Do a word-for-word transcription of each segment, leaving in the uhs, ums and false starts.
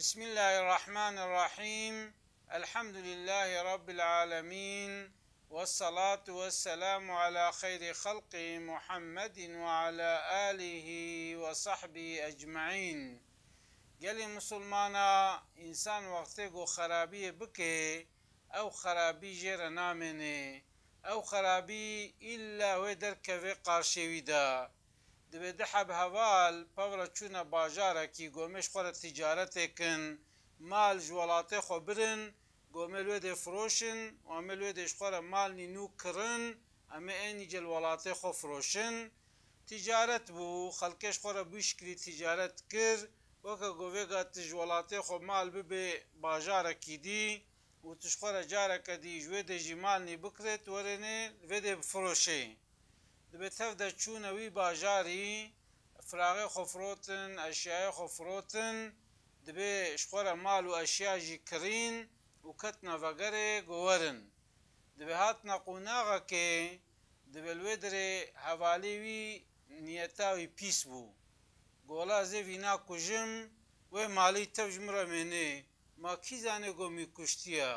بسم الله الرحمن الرحيم. الحمد لله رب العالمين. والصلاة والسلام على خير خلقه محمد وعلى آله وصحبه أجمعين. Gelê misilmana, însan wextê ku xerabiyê bike, ew xerabî jê re namêne. Ew xerabî îlla wê derkeve qarşê wî de. Divê du heb heval pevra çûne bajarekî, gomê ji xwe re tîcaretê kin, mal ji welatê xwe birin, gomê li wê dê firoşin, û em ê li wê dê ji xwe re malnî nû kirin, em ê ênî cê li welatê xwe firoşin. Tîcaret bû, xelkê ji xwe re bû şikilî tîcaret kir, weke ku vêga tu ji welatê xwe mal bibê bajarekî dî û tu ji xwe re careke dî ji wê dê jî malnî bikirê, tu werênê li vê dê bifiroşê. Dibê tev de çûne wî bajarî, firaxê xwe firotin, eşyayê xwe firotin, dibê ji xwe re mal û eşya jî kirîn û ketine vegerê ku werin. Dibê hatine qonaxekê, dibê li wê dirê hevalê wî niyeta wî pîs bû. Gola zê vîna kujim, wê malî tev ji min re mênê, ma kî zanê ku mî kuştiye?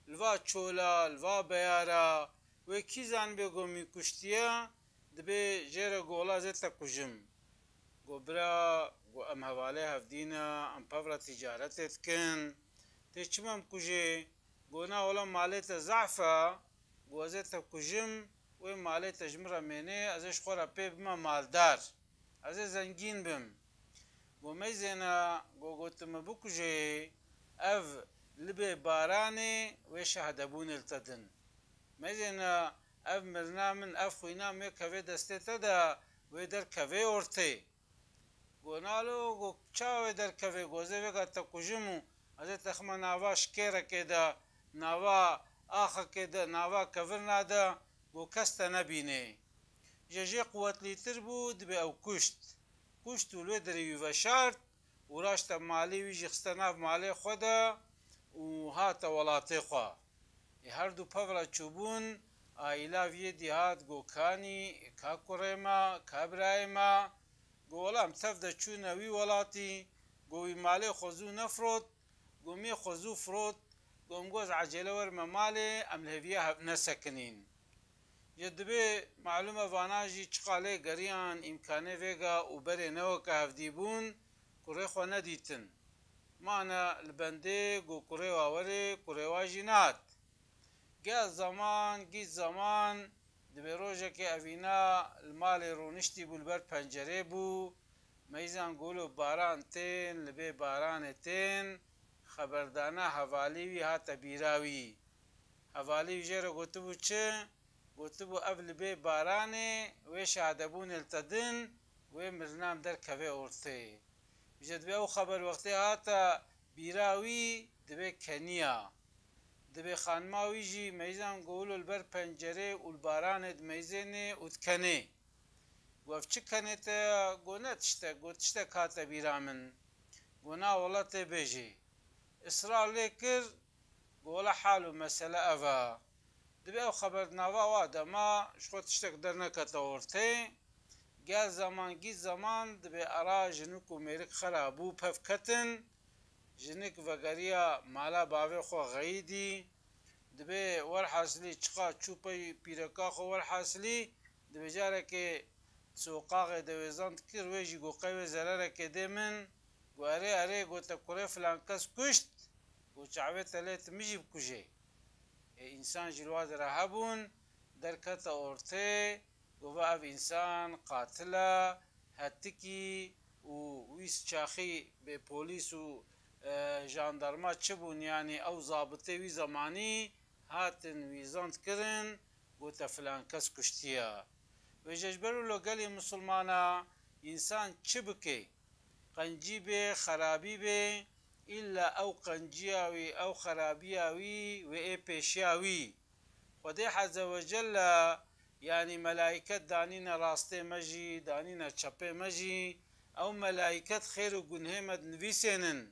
Li va çola, li va beyara, wê kî zanibê ku mî kuştiye, dibê jê re gola zê te kujim. Go bira, go em hevalê hevdî ne, em pevra tîcaretê dikin. Tê çima em kujê? Go na wela malê te zehf e, go ez ê te kujim, wê malê te ji min re mênê, ez ê ji xwe re pê bime maldar. Ez ê zengîn bim. Go meyzêne, go, go tu min bikujê, ev libê baranê wê şehedebûnê li te din. Meyzêne, ev mirina min, ev xwîna min wê kevê destê te de, wê derkevê ortê. Go nalo, go ça wê derkevê, go ez ê vêga te kujim û ez ê te xime nava şikêrekê de, nava axekê de, nava kevirna de, go kes te nebînê. Ji jê quwetlîtir bû, dibê ew kuşt. Kuşt û li wê derê wî veşart û raşte malê wî jî xiste nav malê xwe de û hate welatê xwe. Ê her du pevra çûbûn, aîla vî yê dî hat, go kanî, ka kurê me, ka birayê me. Go wela em tev de çûne wî welatî, go wî malê xwe zû nefirot, go mê xwe zû firot, go em go ez ecêle werime malê, em li hêviya hev nesekinîn. Ji dibê malûm e vana jî çiqa lê geriyan, îmkanê vêga û berê ne weke hevdî bûn, kurê xwe nedîtin. Mane li bendê, go kurê wa werê, kurê wa jî nehat. Gel zaman, gît zaman, dibê rojekê evîna li malê rûniştî bû, li ber pencerê bû. Meyzan go lo baran tên, li bê baranê tên, xeberdana hevalî wî hate bîra wî. Hevalî wî jê re gotibû çi? Gotibû ev li bê baranê wê şehedebûnê li te din, wê mirina min derkevê ortê. Ji dibê ew xeber wextê hate bîra wî, dibê keniya. Dibê xanima wî jî meyzan go wilo li ber pencerê û li baranê dimeyzênê û dikenê. Go ev çi kenê te ya? Go ne tiştek, go tiştek hate bîra min. Go na wela tê bêjê. Israr lê kir, go wela hal û mesele ev e. Dibê ew xeber di nava wa de ma, ji xwe tiştek dernekete ortê. Gel zaman gît zaman, dibê era jinik û mêrik xera bû, pev ketin. Jinik vegeriya mala bavê xwe xeyidî. Dibê werhasilî çiqa çû pey pîreka xwe, werhasilî dibê carekê soqaxê de wêzan dikir, wê jî go qey wê zererekê dê min. Go erê, erê, go te kurê filan kes kuşt, go çavê te lê tu min jî bikujê. Ê însan jî li wa dera hebûn, derkete ortê, go va ev însan qatil e, hetikî û wî çaxî bê polîs û, e, jandarma çi bûn, yanî ew zabitê wî zemanî hatin wîzand kirin, gote filan kes kuştiye. Vêje ji ber wilo gelê misilmana însan çi bike? Qencî bê, xerabî bê, îlla ew qenciya wî, ew xerabiya wî wê ê pêşiya wî. Xwedê Azze ve Celle, yanî melayket danîne rastê me jî, danîne çepê me jî, ew melayket xêr û gunhê me dinivîsênin.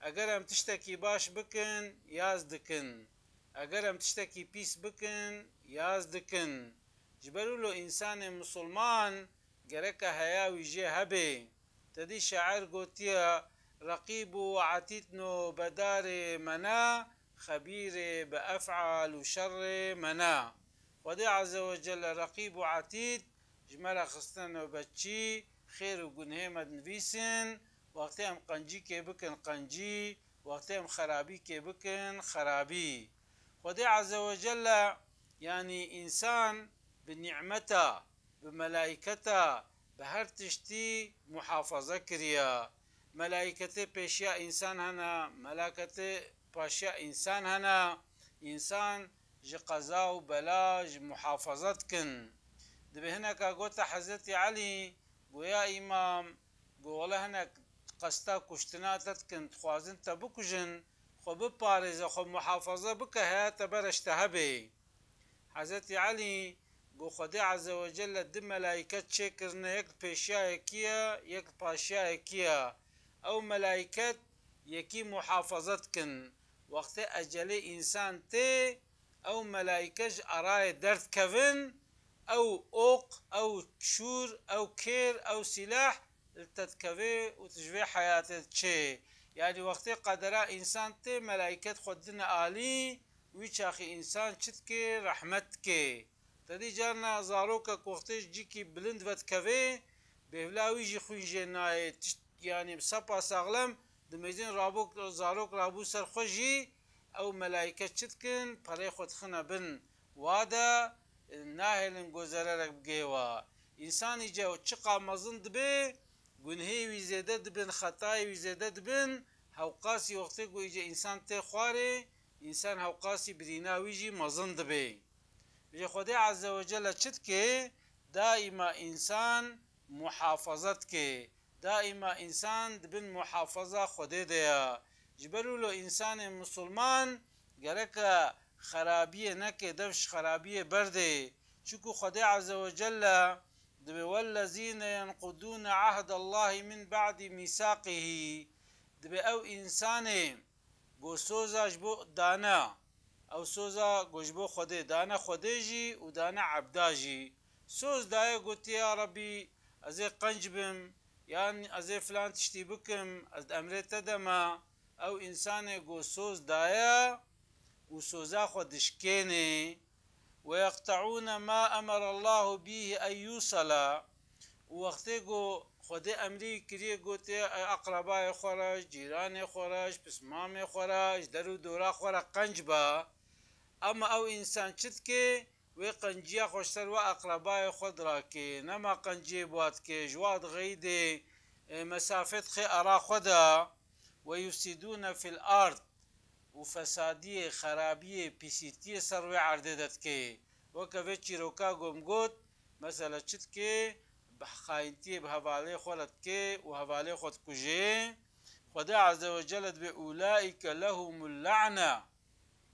Eger em tiştekî baş bikin, yaz dikin. Eger em tiştekî pîs bikin, yaz dikin. Ji ber wilo însanê misilman gereke heya wî jê hebe. Te dî şair gotiye, Reqîb û Etîd nobedarê me ne, xebîrê bi efal û şerê me ne. Xwedê Azze ve Celle Reqîb û Etîd ji me re xistine nobetçî, xêr û gunhê me dinivîsin, wextê em qencîkê bikin qencî, wextê em xerabîkê bikin xerabî. Xwedê Azze ve Celle, yanî însan bi nîmeta, bi melayketa, bi her tiştî muhafaza kiriye. Melayketê pêşiya însan hene, melayketê paşiya însan hene. Însan ji qeza û bela ji muhafaza dikin. Dibê hineka gote Hezretî Elî, goya îmam, got, wele hinek qesta kuştina te dikin, dixwazin te bikujin, xwe biparêze, xwe muhafaza bike, heya te bere ji te hebê. Hezretî Elî got, Xwedê Azze ve Celle du melayket çêkirine, yek li pêşiya yekî ye, yek li paşiya yekî ye. Ew melayket yekî muhafaza dikin. Wextê ecelê însan tê, ew melayket ji erayê derdikevin, ew oq, ew şûr, ew kêr, ew sîlah li te dikeve û tu ji vê heyatê diçê. Yanî wextê qedera însan tê, melayket xwe didine alî, wî çaxî însan çi dike? Rehmet dike. Te dî carna zarokek wextê ji cîkî bilind vedikeve, bêvla wî jî xwîn jê nayê. Tişt, yanî bi sepa saxlem dimêzin rabok, zarok rabû ser xwe jî, ew melayket çi dikin? Perê xwe dixine bin wa de, nahêlin ku zererek bigê wa. Însan îce çiqa mezin dibe, gunhê wî zêde dibin, xetayê wî zêde dibin, hewqasî wextê ku îce însan tê xwarê, însan hewqasî birîna wî jî mezin dibe. Ji Xwedê Azze ve Celle çi dike? Daîma însan muhafaza dike. Daîma însan di bin muhafaza Xwedê de ye. Ji ber wilo însanê misilman gereke xerabiyê neke, dev ji xerabiyê berdê. Çunku Xwedê Azze ve Celle dibê, "Wellezîne yenqudûne ahdellahi min ba'dî mîsaqihî." Dibê ew însanê ku soza ji bo dane, ew soza ku ji bo Xwedê dane, Xwedê jî û dane ebda jî. Soz daye, gotiye, "Ya Rebî, ez ê qenc bim, yan ez ê filan tiştî bikim, ez di emrê te de me." Ew însanê ku soz daye û soza xwe dişkênê, "Ve yeqteûne ma emerallahu bîhi en yûsela." Û wextê ku Xwedê emrî kiriye, gotiye, "Ey eqrebayê xwe re, ji cîranê xwe re, ji pismamê xwe re, ji der û dora xwe re qenc be." Ama ew însan çi dike? Wê qenciya xwe ji ser we eqrebayê xwe dirake. Nema qenciyê bi wa dike, ji wa dixeyidê, e, mesafê dixê ara xwe de. "Ve yufsidûne fil ard." Û fesadiyê, xerabiyê, pîsîtiyê ser wê erdê de dike. Weke vê çîroka ku min got, mesela çi dike? Bi xayintiyê bi hevalê xwe re dike û hevalê xwe dikuje. Xwedê Azze ve Celle dibê, "Ulaîke lehumul la'ne."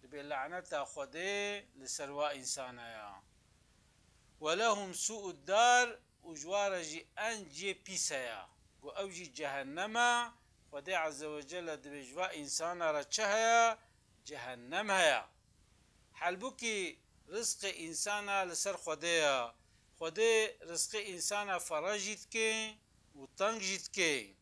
Dibê laneta Xwedê li ser wa însana ya. "Ve lehum su'ud dar." Û ji wa re jî en cihê pîs heye. Ku ew jî cehennem e. Xwedê Azze ve Celle dibê ji va însana re çi heye? Cehennem heye. Halbûkî rizqê însana li ser Xwedê ye. Xwedê rizqê însana fereh jî dike û teng jî dike.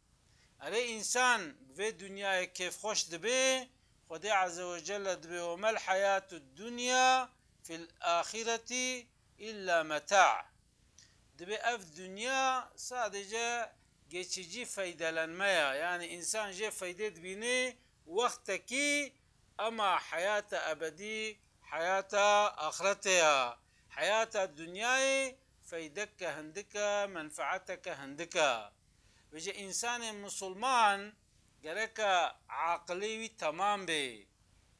Erê, însan bi vê dinyayê kêfxweş dibe, Xwedê Azze ve Celle dibê, "Ve mel hayatud dunya fil ahireti illa meta." Dibê ev dinya sadece geçici feydelenme ya. Yanî însan jê feydê dibîne wextekî, ema heyata ebedî heyata axretê ya. Heyata dinyayê feydeke hindik e, menfaeteke hindik e. Vêce însanê misilman gereke aqilê wî temam bê.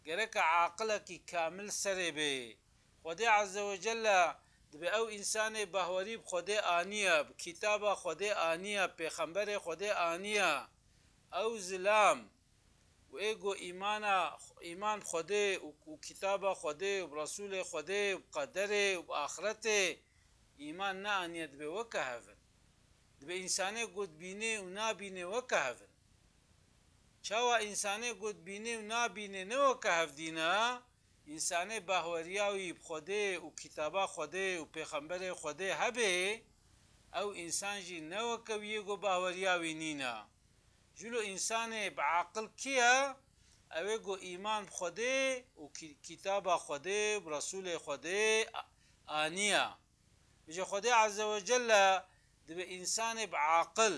Gereke aqilekî kamil serê bê. Xwedê Azze ve Celle dibê ew însanê bahwerî bi Xwedê aniye, bi kitaba Xwedê aniye, pêxemberê Xwedê aniye. Ew zilam û ê ku îmana, îman bi Xwedê û, û kitaba Xwedê û bi Resûlê Xwedê û bi qederê û bi axretê îman neaniye, dibê weke hev in. Dibê însanê ku dibînê û nabînê weke hev in. Çawa însanê ku dibînê û nabînê ne weke hevdî ne? Însanê bahweriya wî bi Xwedê û kitaba Xwedê û pêxemberê Xwedê hebê, ew însan jî ne weke wî yê ku bahweriya wî nîne. Jilo însanê bi aqil kî ye? Ew ê ku îman bi Xwedê û kî-, kitaba Xwedê û Resûlê Xwedê a-, aniya. Ji Xwedê Azze ve Celle dibe însanê bi aqil,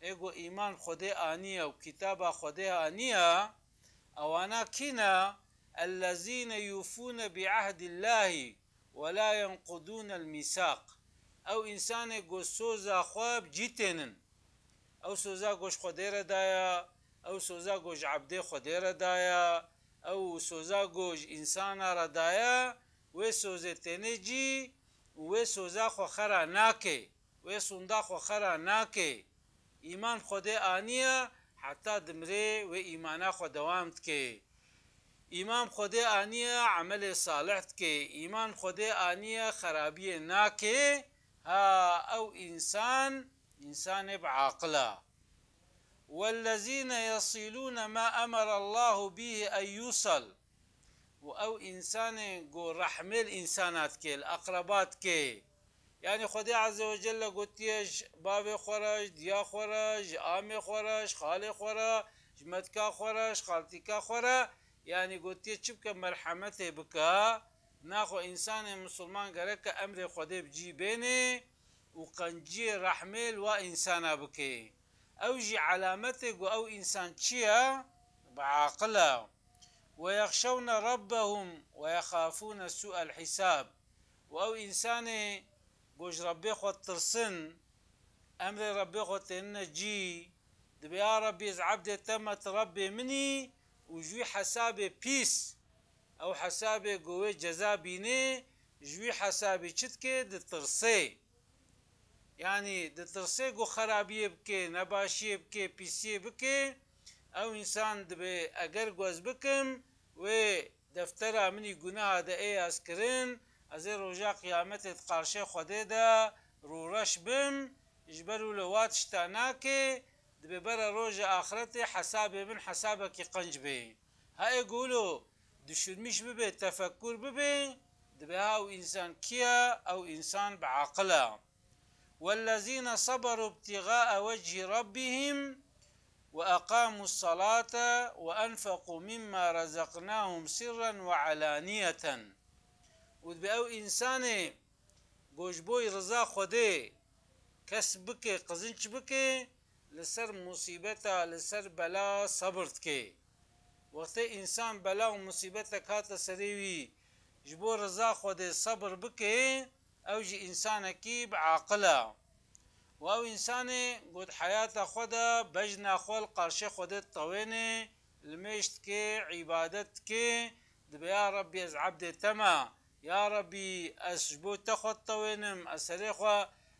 ê ku îman bi Xwedê aniye û kitaba Xwedê aniye, ewana kî ne? Ellezîne yûfûne bi ehdillahî وَلَا يَنْقُضُونَ الْمِيثَاقَ. Ew însanê ku soza xwe bi cî tênin. Ew soza ku ji Xwedê re daye, ew soza ku ji ebdê Xwedê re daye, ew soza ku ji însana re daye, wê sozê tênê cî û wê soza xwe xera nake, wê sonda xwe xera nake. Îman Xwedê aniye, heta dimrê wê îmana xwe dewam dike. Îman Xwedê aniye, emelê salih dike. Îman Xwedê aniye, xerabiyê nake. Ha, ew însan, însanê bi aqil e. وَالَّذِينَ يَصِلُونَ مَا أَمَرَ اللّٰهُ بِهِ أَنْ يُوصَلَ. Û ew însanê ku rehmê li însana dike, li eqreba dike. Yanî Xwedê Azze ve Celle gotiye ji bavê xwe re, ji diya xwe re, ji amê xwe re, ji xalê xwe re, ji metka xwe re, ji xaltîka xwe re. Yanî gotiye çi bike, merhemetê bike. Naxwe însanê misilman gereke emrê Xwedê bi cî bêne û qenciyê rehmê li wa însana bike. Ew jî elametê ku ew însan çi ye? Bi aqil e. وَيَخْشَوْنَ رَبَّهُمْ وَيَخَافُونَ سُوءَ الْحِسَابِ. Û ew însanê ku ji Rebbê xwe tirsin, emrê Rebbê xwe tênine cî, dibê, ya Rebbî, ez ebdê te me, tu Rebbê min î û ji wî hesabê pîs, ew hesabê ku wê ceza bînê, ji wî hesabî çi dike? Ditirsê. Yanî ditirsê ku xerabiyê bike, nebaşiyê bike, pîsiyê bike, ew însan dibê, eger ku ez bikim, wê deftera min î guneha de ê yazkirin, ez ê roja qiyametê di qarşê Xwedê de rûreş bim, ji ber wilo wa tişta nake, dibê bere roja axretê hesabê min hesabekî qenc bê. Ha ê ku wilo duşunmîş bibe, tefekkur bibe, dibê ha ew însan kî ye? Ew însan bi aqil e. وَالَّذِينَ صَبَرُوا ابْتِغَاءَ وَجْهِ رَبِّهِمْ وَأَقَامُوا الصَّلَاةَ وَأَنْفَقُوا مِمَّا رَزَقْنَاهُمْ سِرًّا وَعَلَانِيَةً. Û dibê ew însanê ku ji bo riza Xwedê kesb bike, qizinç bike, li ser musîbeta, li ser bela sebir dike. Wextê însan bela û musîbetek hate serê wî, ji bo riza Xwedê sebir bike, ew jî însanekî bi aqil e. Û ew însanê ku di heyata xwe de bejna xwe li qarşê Xwedê ditewêne, limêj dike, îbadet dike, dibê, ya Rebbî, ez ebdê te me, ya Rebbî, ez ji bo te xwe ditewênim, ez serê xwe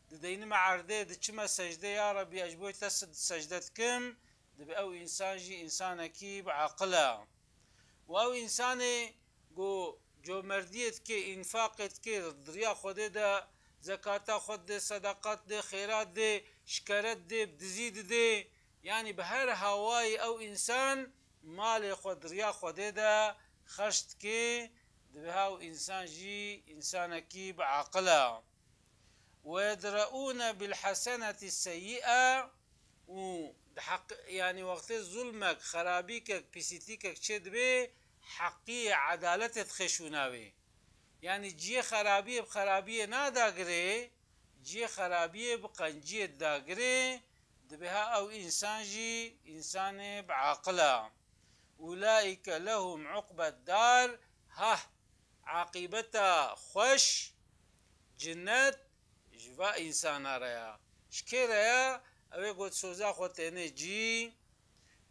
dideynim erdê, diçime secdê, ya Rebbî, ez ji bo te se-, secde dikim, dibê ew însan jî însanekî bi aqil e. Û ew însanê ku comerdiyê dike, înfaqê dike, di riya Xwedê de zekata xwe dide, sedeqat dide, xêrat dide, şikeret dide, bi dizî dide, yanî bi her hawayî ew însan malê xwe di riya Xwedê de xerc dike, dibê ha ew însan jî însanekî bi aqil e. وَيَدْرَءُونَ بِالْحَسَنَةِ السَّيِّئَةَ. Û di heq-, yanî wextê zulmek, xerabîkek, pîsîtîkek çêdibe, heqiyê, edaletê dixê şûna wê. Yanî cihê xerabiyê bi xerabiyê nadagirê, cihê xerabiyê bi qenciyê didagirê, dibê ha ew însan jî însanê bi aqil e. أُولَٰئِكَ لَهُمْ عُقْبَى الدَّارِ. Hah, aqîbeta xweş, cinnet, ji va însana re ya. Ji kê re ya? Ew ê ku di soza xwe têne cî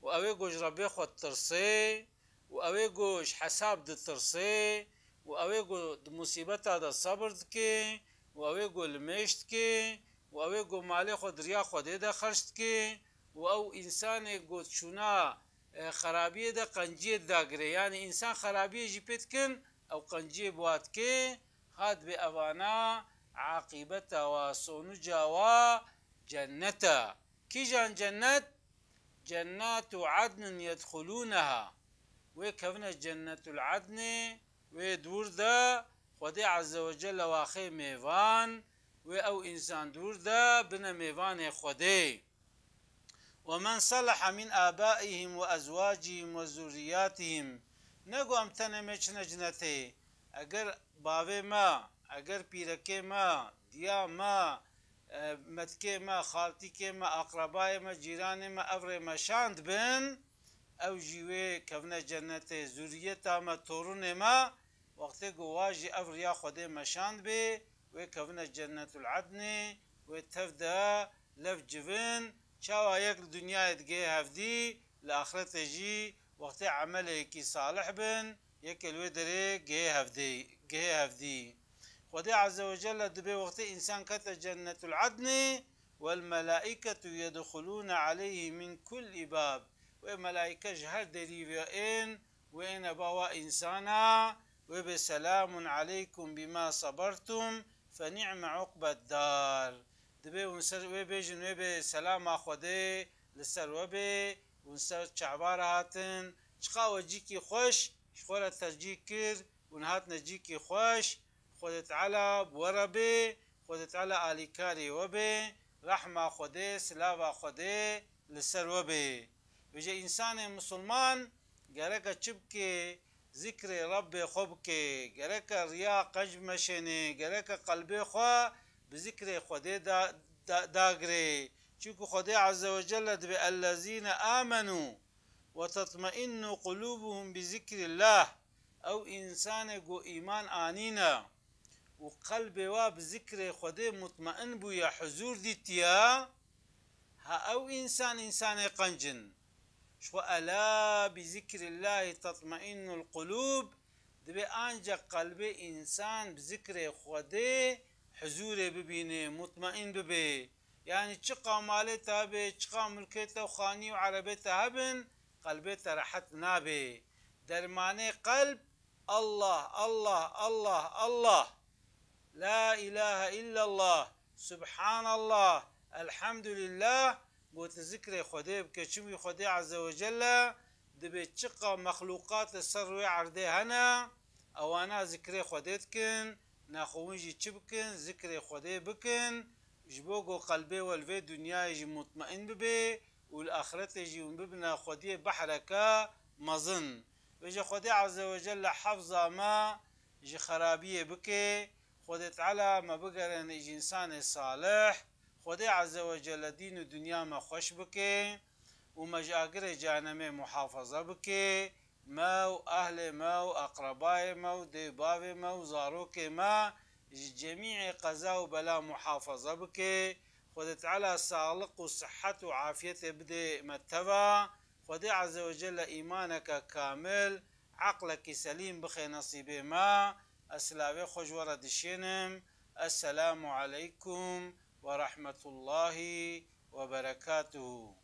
û ew ê ku ji Rebbê xwe ditirsê û ew ê ku ji hesab ditirsê û ew ê ku di musîbeta de sebir dike û ew ê ku limêj dike û ew ê ku malê xwe di riya Xwedê de xerc dike û ew însanê ku di şûna e, xerabiyê de qenciyê didagirê. Yanî însan xerabiyê jî pê dikin, ew qenciyê bi wa dikê, ha dibê evana aqîbeta wa, sonuca wa cennet e. Kîjan cennet? جَنَّاتُ عَدْنٍ يَدْخُلُونَهَا. Wê kevine Cennetul Adnê, wê dûr de Xwedê Azze ve Celle waxê mêvan, wê ew însan dûr de bine mêvanê Xwedê. ومن صلح من آبائهم وأزواجهم وذرياتهم. Nego em tenê me çine cinetê. Eger bavê me, eger pîrekê me, diya me, e, metkê me, xaltîkê me, aqrebayê me, cîranê me, ev rê me şand bin, ew jî wê kevine cennetê. Zuriyeta me, torunê me, wextê ku wa jî ev riya Xwedê meşand bê, wê kevine Cennetul Ednê, wê tev de lev civin. Çawa yek li dinyayê digihê hevdî, li axretê jî wextê emeleyekî salih bin, yekê li wê derê gihê hevdê-, gihê hevdî. Xwedê Azze ve Celle dibê wextê însan kete Cennetul Ednê, والملائكة يدخلون عليه من كل باب. Wê melaîke ji her derî ve ên, wê êne ba wa însana, wê bê selamun aleykum bima sabertum, fe ni'me uqbed dar. Dibê hûn ser, wê bêjin, wê bê selama Xwedê li ser we bê, hûn ser çava re hatin, çiqa we cîkî xweş ji xwe re tercîh kir, hûn hatine cîkî xweş, Xwedê Teala bi we re bê, Xwedê Teala alîkarê we bê, rehma Xwedê, silava Xwedê li ser we bê. Vêje însanê misilman gereke çi bike, zikrê Rebbê xwe bike, gereke riya qenc bimeşêne, gereke qelbê xwe bi zikrê Xwedê da, da, dagirê. Çunku Xwedê Azze ve Celle dibê, "Ellezîne amenû ve tetmeînnu qulûbuhum bi zikrîllah." Ew însanê ku îman anîne û qelbê wa bi zikrê Xwedê mutmein bûye, huzûr dîtiye, ha ew însan, însanê qenc in. Ji xwe, "Ela bi zikrîllahî tetmeînnul qulûb", dibê ancak qelbê însan bi zikrê Xwedê huzûrê bibîne, mutmein bibe. Yanî çiqa malê te hebe, çiqa mulkê te û xanî û erebê te hebin, qelbê te rehet nabe. Dermanê qelb, Allah, Allah, Allah, Allah. La ilahe illallah, Subhanallah, Elhamdulillah, got zikrê Xwedê bike. Çimkî Xwedê Azze ve Celle dibê çiqa mexlûqat li ser rûyê erdê hene, ewana zikrê Xwedê dikin, naxwe hûn jî çi bikin, zikrê Xwedê bikin, ji bo ku qelbê we li vê dinyayê jî mutmein bibe û li axretê jî hûn bibine xwediyê behreke mezin. Vêje Xwedê Azze ve Celle hefza me ji xerabiyê bike, Xwedê Teala me bigerêne ji însanê salih, Xwedê Azze ve Celle dîn û dinya me xweş bike û me ji agirê cehenemê muhafaza bike, me û ehlê me û eqrebayê me û dê û bavê me û zarokê me ji cemîê qeza û bela muhafaza bike. Xwedê Teala saxliq û sihet û afiyetê bide me teva. Xwedê Azze ve Celle îmaneke kamil, eqlekî selîm bixe nesîbê me. Ez silavê xwe ji we re dişênim. Esselamu aleykum ve rahmetullahi ve berekatuhu.